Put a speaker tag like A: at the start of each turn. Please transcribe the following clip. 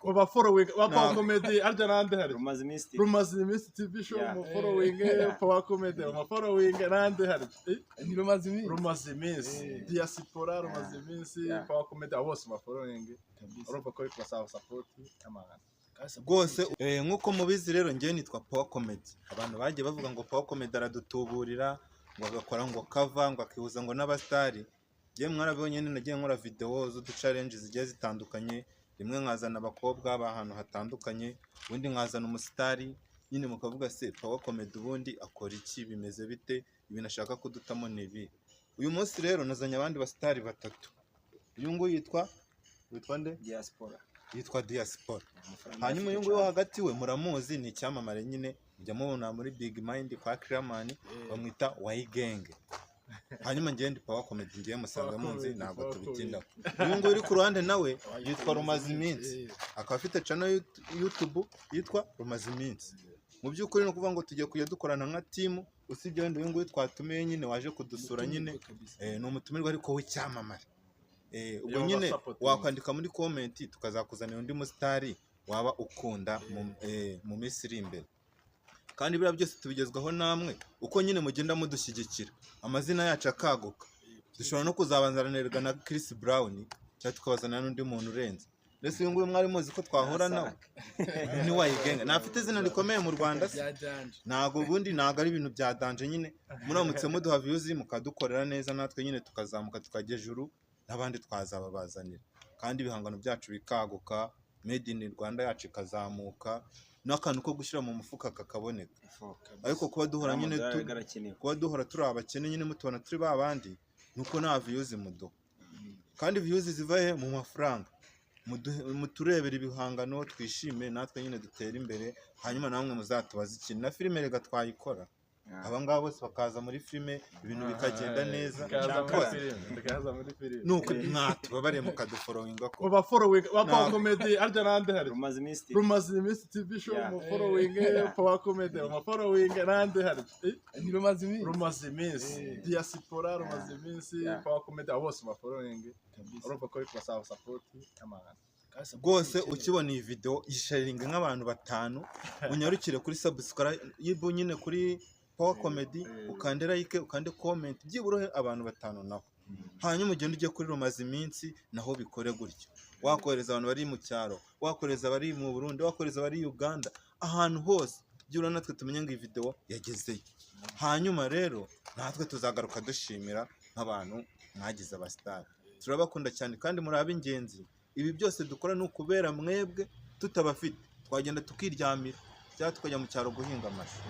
A: Uba following ba Power
B: Ntabwo.
A: Comedy, arya nande hari
C: Rumaze iminsi TV.
A: Rumaze iminsi TV show. Mu following Power Comedy, mu following nande hari?
D: Ni Rumaze iminsi.
A: Rumaze iminsi, Diaspora, Rumaze iminsi, Power Comedy, abo bose mu following. Urumva ko bari support amahanga.
B: Rwose nk'uko mubizi rero, njyewe nitwa Power Comedy. Abantu bagiye bavuga ngo Power Comedy aradutuburira, ngo agakora ngo cover, ngo akihuza ngo n'abasitari. Njyewe mwarabibonye nyine, nagiye nkora video z'udu challenge zigiye zitandukanye, rimwe nkazana abakobwa b'ahantu hatandukanye, ubundi nkazana umusitari nyine, mukavuga: "Se Power Comedy ubundi akora iki? Bimeze bite? Ibintu ashaka kudutamo ni ibi." Uyu munsi rero nazanye abandi basitari batatu. Uyu nguyu witwa nde?
C: Diaspora.
B: Yitwa Diaspora.
C: Amafaranga
B: Hanyuma uyu
C: afite
B: nguyu wo
C: cyane.
B: hagati we muramuzi, ni icyamamare nyine, mujya mubona muri Big Mind kwa Kiramani, bamwita Wayigenge. Hanyuma njyewe ndi Power Comedy, ngiye musanga
A: Power
B: munzi
A: Comedy,
B: ntabwo
A: Power
B: tubitindaho. Uyu nguyu uri ku ruhande nawe yitwa Rumaze iminsi, akaba afite channel YouTube yitwa Rumaze iminsi. Mu by'ukuri ni ukuvuga ngo tugiye kujya dukorana nka team, usibye wenda uyu nguyu twatumiye nyine waje kudusura nyine, ni umutumirwa ariko w'icyamamare. Ubwo
A: Yo,
B: nyine
A: basupportinga.
B: wakwandika muri comment, tukazakuzanira undi musitari waba ukunda mu minsi iri imbere. Kandi biriya byose tubigezwaho namwe, uko nyine mugenda mudushyigikira, amazina yacu akaguka, dushobora no kuzabazanirwa na Chris Brown cyangwa tukabazanira n'undi muntu urenze. Mbese uyu nguyu mwari muzi ko twahura nawe? Ni Wayigenga, ntafite izina rikomeye mu Rwanda se?
D: Bya danger.
B: Ntabwo ubundi ntabwo ari ibintu bya danger nyine, muramutse muduha views, mukadukorera neza, natwe nyine tukazamuka tukajya ejuru, n'abandi twazababazanira, kandi ibihangano byacu bikaguka, made in Rwanda yacu ikazamuka, n'akantu ko gushyira mu mufuka kakaboneka. Ariko kuba duhora nyine
C: Amadolari arakenewe.
B: kuba duhora turi abakene nyine, mutubona turi ba bandi, ni uko nta views muduha. Kandi views ziva he? Mu mafaranga. Muturebere ibihangano, twishime natwe nyine, dutere imbere. Hanyuma namwe muzatubaze ikintu na filime rega twayikora, aba ngaba bose bakaza muri filime, ibintu bikagenda neza.
A: Tukaza muri
B: Rwose,
A: filime, tukaza muri filime.
B: Nuko mwatubabariye mukadufollowinga ko
A: Uba following ba Power
B: Ntabwo.
A: Comedy, arya nande hari?
C: Rumaze iminsi TV.
A: Rumaze iminsi TV show. Mu following Power Comedy, mu following nande hari?
D: Ni Rumaze iminsi.
A: Rumaze iminsi, Diaspora, Rumaze iminsi, Power Comedy, abo bose mu following. Urumva ko bari kubasaba support amahanga.
B: Rwose ukibona iyi video, yisharinga nk'abantu batanu, unyarukire kuri subscribe nyine kuri Power Comedy, ukande like, ukande comment, byibura uhe abantu batanu naho. Hanyuma ugende ujye kuri Rumaze iminsi, naho bikore gutyo. Wakohereza abantu bari mu cyaro, wakohereza abari mu Burundi, wakohereza abari Uganda, ahantu hose, byibura natwe tumenye ngo iyi video yagezeyo. Hanyuma rero natwe tuzagaruka dushimira nk'abantu mwagize abasitari. Turabakunda cyane kandi muri ab'ingenzi. Ibi byose dukora ni ukubera mwebwe. Tutabafite twagenda tukiryamira cyangwa tukajya mu cyaro guhinga amashu.